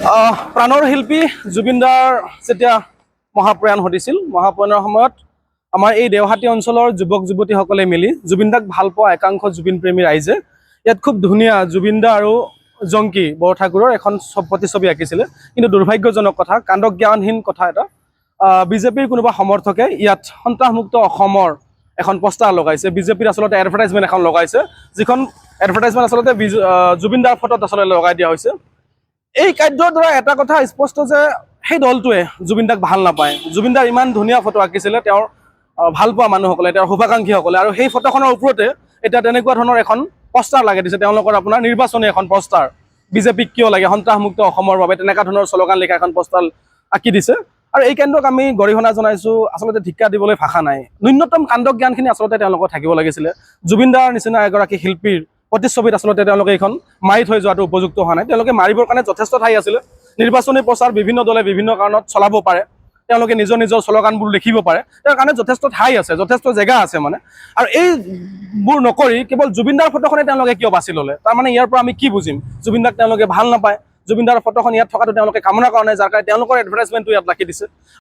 প্ৰাণৰ শিল্পী জুবিনদাৰ যেতিয়া মহাপ্ৰয়াণ ঘটিছিল, মহাপ্ৰয়াণৰ সময়ত আমাৰ এই দেওহাটী অঞ্চলৰ যুৱক যুৱতীসকলে মিলি, জুবিনদাক ভাল পোৱা একাংশ জুবিন প্ৰেমী ৰাইজে ইয়াত খুব ধুনীয়া জুবিনদা আৰু জংকী বৰঠাকুৰৰ এখন প্ৰতিছবি আঁকিছিলে। কিন্তু দুৰ্ভাগ্যজনক কথা, কাণ্ডজ্ঞানহীন কথা এটা, বিজেপিৰ কোনোবা সমৰ্থকে ইয়াত সন্ত্ৰাসমুক্ত অসমৰ এখন পোষ্টাৰ লগাইছে। বিজেপিৰ আচলতে এডভাৰটাইজমেণ্ট এখন লগাইছে, যিখন এডভাৰটাইজমেণ্ট আচলতে জুবিনদাৰ ফটোত আচলতে লগাই দিয়া হৈছে। এই কাৰ্যৰ দ্বাৰা এটা কথা স্পষ্ট যে সেই দলটোৱে জুবিনদাক ভাল নাপায়। জুবিনদাৰ ইমান ধুনীয়া ফটো আঁকিছিলে তেওঁৰ ভাল পোৱা মানুহসকলে, তেওঁৰ শুভাকাংক্ষীসকলে, আৰু সেই ফটোখনৰ ওপৰতে এতিয়া তেনেকুৱা ধৰণৰ এখন পোষ্টাৰ লগাই দিছে। তেওঁলোকৰ আপোনাৰ নিৰ্বাচনী এখন পোষ্টাৰ, বিজেপিক কিয় লাগে, সন্ত্ৰাসমুক্ত অসমৰ বাবে, তেনেকুৱা ধৰণৰ শ্লোগান লিখা এখন পোষ্টাৰ আঁকি দিছে। আৰু এই কেন্দ্ৰক আমি গৰিহণা জনাইছোঁ। আচলতে ধিক্কাৰ দিবলৈ ভাষা নাই। ন্যূনতম কাণ্ডজ্ঞানখিনি আচলতে তেওঁলোকৰ থাকিব লাগিছিলে। জুবিনদাৰ নিচিনা এগৰাকী শিল্পীৰ প্ৰতিচ্ছবিত আচলতে তেওঁলোকে এইখন মাৰি থৈ যোৱাটো উপযুক্ত হোৱা নাই। তেওঁলোকে মাৰিবৰ কাৰণে যথেষ্ট ঠাই আছিলে। নিৰ্বাচনী প্ৰচাৰ বিভিন্ন দলে বিভিন্ন কাৰণত চলাব পাৰে, তেওঁলোকে নিজৰ নিজৰ শ্লোগানবোৰ লিখিব পাৰে, তেওঁৰ কাৰণে যথেষ্ট ঠাই আছে, যথেষ্ট জেগা আছে মানে। আৰু এইবোৰ নকৰি কেৱল জুবিনদাৰ ফটোখনে তেওঁলোকে কিয় বাছি ল'লে? তাৰমানে ইয়াৰ পৰা আমি কি বুজিম? জুবিনদাক তেওঁলোকে ভাল নাপায়। জুবিনদাৰ ফটোখন ইয়াত থকাটো তেওঁলোকে কামনা কৰা নাই, যাৰ কাৰণে তেওঁলোকৰ এডভাৰটাইজমেণ্টটো ইয়াত ৰাখি দিছে।